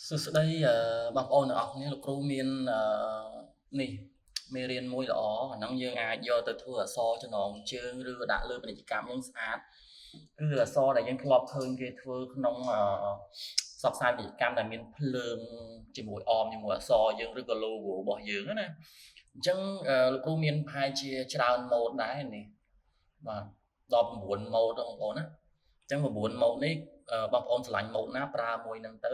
សួស្តីអឺបងប្អូនទាំងអស់គ្នាលោកគ្រូមានអឺនេះមេរៀនមួយល្អអាហ្នឹងយើងអាចយកទៅធ្វើអក្សរចំណងជើងឬក៏ដាក់លើពាណិជ្ជកម្មយើងស្អាតគឺអក្សរដែលយើងធ្លាប់ឃើញគេធ្វើក្នុងអឺផ្សព្វផ្សាយពាណិជ្ជកម្មដែលមានភ្លើងជាមួយអមជាមួយអក្សរយើងឬក៏ logo របស់យើងណាអញ្ចឹងលោកគ្រូមានប្រហែលជាច្រើនម៉ូដដែរនេះបាទដល់9ម៉ូដបងប្អូនណាអញ្ចឹង9ម៉ូដនេះបងប្អូនស្រឡាញ់ម៉ូដណាប្រើមួយហ្នឹងទៅ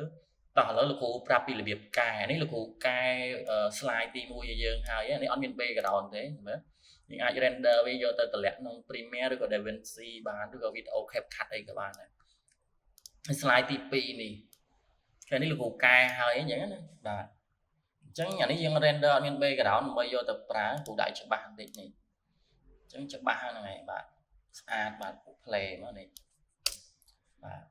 តោះឥឡូវលោកគ្រូប្រាប់ពីរបៀបកែនេះលោកគ្រូកែ slide ទី1ឲ្យយើងហើយនេះអត់មាន background ទេមើលយើងអាច render វាយកទៅតម្លាក់ក្នុង Premiere ឬក៏ DaVinci បានឬក៏ Video CapCut អីក៏បានដែរហើយ slide ទី2នេះគេនេះលោកគ្រូកែហើយអញ្ចឹងណាបាទអញ្ចឹងអានេះយើង render អត់មាន background ដើម្បីយកទៅប្រើគ្រូដាក់ច្បាស់បន្តិចនេះអញ្ចឹងច្បាស់ហ្នឹងហើយបាទស្អាតបាទ play មកនេះបាទ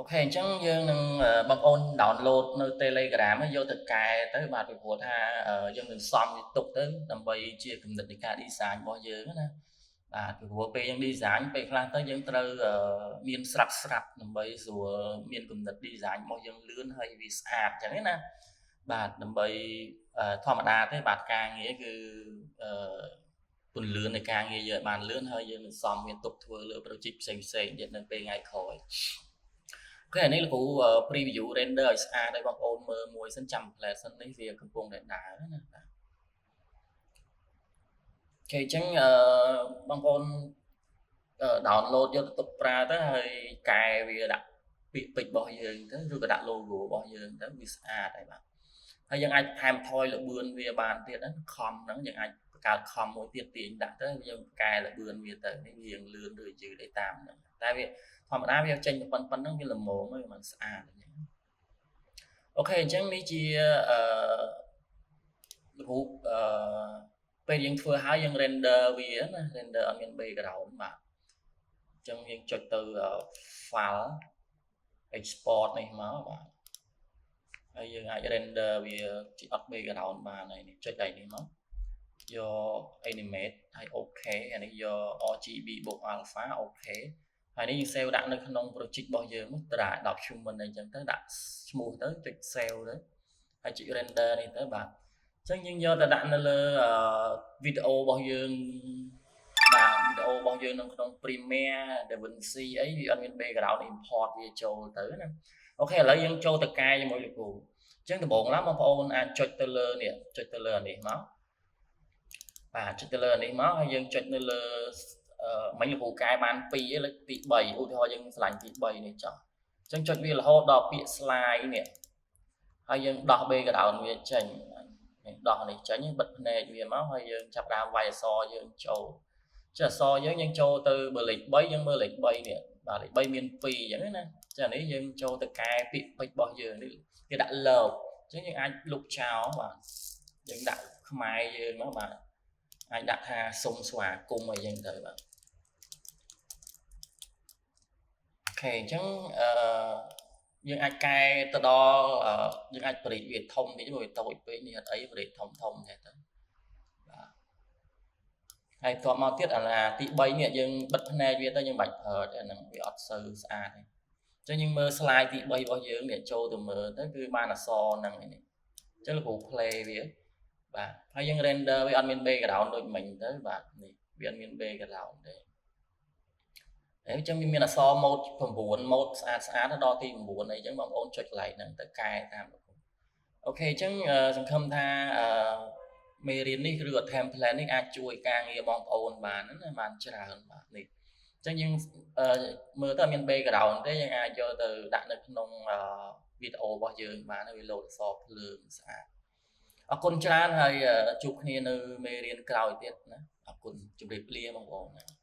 OK អញ្ចឹងយើងនឹងបងប្អូន download នៅ Telegram យកទៅកែទៅបាទពីព្រោះថាយើងនឹងសំវាទុកទៅដើម្បីជាគំនិតនៃការ design របស់យើងណាបាទពីព្រោះពេលយើង design ពេលខ្លះទៅយើងត្រូវមានស្រាប់ស្រាប់ដើម្បីស្រួលមានគំនិត design របស់យើងលឿនហើយវាស្អាតអញ្ចឹងណាបាទដើម្បីធម្មតាទេបាទការងារគឺពន្លឿននៃការងារយើងឲ្យបានលឿនហើយយើងនឹងសំវាទុកធ្វើលើ project ផ្សេងផ្សេងទៀតនៅពេលថ្ងៃក្រោយ OK អានេះលោកគ្រូ preview render ឲ្យស្អាតឲ្យបងប្អូនមើលមួយសិនចាំ play សិននេះវាកំពុងតែដើរណាបាទ OK អញ្ចឹងអឺបងប្អូន download យកទៅទុកប្រើទៅហើយកែវាដាក់ពាក្យពេចន៍របស់យើងទៅឬក៏ដាក់ logo របស់យើងទៅវាស្អាតហើយបាទហើយយើងអាចថែមថយល្បឿនវាបានទៀតណាខំហ្នឹងយើងអាចបង្កើតខំមួយទៀតទាញដាក់ទៅយើងកែល្បឿនវាទៅនេះវាលឿនឬយឺតអីតាមហ្នឹងតែវាធម្មតាវាចេញប៉ុណ្ណឹងវាល្មមហើយมันស្អាតអញ្ចឹង OK អញ្ចឹងនេះជាអឺរូបអឺពេលយើងធ្វើហើយយើង render វាណា render អត់មាន background បាទអញ្ចឹងយើងចុចទៅ file export នេះមកបាទហើយយើងអាច render វាជាអត់ background បានហើយនេះចុចដៃនេះមកយក animate ហើយ OK អានេះយក RGB បូក alpha OK ហើយនេះយើង save ដាក់នៅក្នុង project របស់យើងត្រា document អីចឹងទៅដាក់ឈ្មោះទៅចុច save ទៅហើយចុច render នេះទៅបាទអញ្ចឹងយើងយកទៅដាក់នៅលើវីដេអូរបស់យើងបាទវីដេអូរបស់យើងនៅក្នុង Premiere DaVinci អីវាអត់មាន background import វាចូលទៅណា OK ឥឡូវយើងចូលទៅកែជាមួយលោកគ្រូអញ្ចឹងដំបូងឡើយបងប្អូនអាចចុចទៅលើនេះចុចទៅលើអានេះមកបាទចុចទៅលើអានេះមកហើយយើងចុចនៅលើមិញលោកគ្រូកែបាន2លើកទី3ឧទាហរណ៍យើងឆ្លាញ់ទី3នេះចុះអញ្ចឹងចុចវារហូតដល់ពាក្យ slide នេះហើយយើងដោះ background វាចេញនេះដោះនេះចេញបិទភ្នែកវាមកហើយយើងចាប់ដើមវាយអក្សរយើងចូលចុះអក្សរយើងយើងចូលទៅបើលេខ3យើងមើលលេខ3នេះបាទលេខ3មាន2អញ្ចឹងណាចានេះយើងចូលទៅកែពាក្យពេចន៍របស់យើងនេះគេដាក់លោកអញ្ចឹងយើងអាចលុបចោលបាទយើងដាក់ខ្មែរយើងមកបាទអាចដាក់ថាសុំស្វាគមន៍អីចឹងទៅបាទ OK អញ្ចឹងអឺយើងអាចកែទៅដល់យើងអាចបរិចវាធំតិចវាតូចពេកនេះអត់អីបរិចធំធំទេទៅបាទហើយតបមកទៀតអាទី3នេះយើងបិទភ្នែកវាទៅយើងបាច់ប្រើទេអាហ្នឹងវាអត់សូវស្អាតទេអញ្ចឹងយើងមើល slide ទី3របស់យើងនេះចូលទៅមើលទៅគឺបានអក្សរហ្នឹងនេះអញ្ចឹងលោកគ្រូ play វាបាទហើយយើង render វាអត់មាន background ដូចមិញទៅបាទនេះវាអត់មាន background ទេហើយអញ្ចឹងវាមានអក្សរ mode 9 mode ស្អាតស្អាតដល់ទី9អីចឹងបងប្អូនចុចកន្លែងហ្នឹងទៅកែតាមលោកគ្រូ OK អញ្ចឹងសង្ឃឹមថាអឺមេរៀននេះឬក៏ template នេះអាចជួយការងារបងប្អូនបានណាបានច្រើនបាទនេះអញ្ចឹងយើងមើលទៅអត់មាន background ទេយើងអាចយកទៅដាក់នៅក្នុងវីដេអូរបស់យើងបានវាលោតអក្សរភ្លើងស្អាតអរគុណច្រើនហើយជួបគ្នានៅមេរៀនក្រោយទៀតណាអរគុណជម្រាបលាបងប្អូនណា។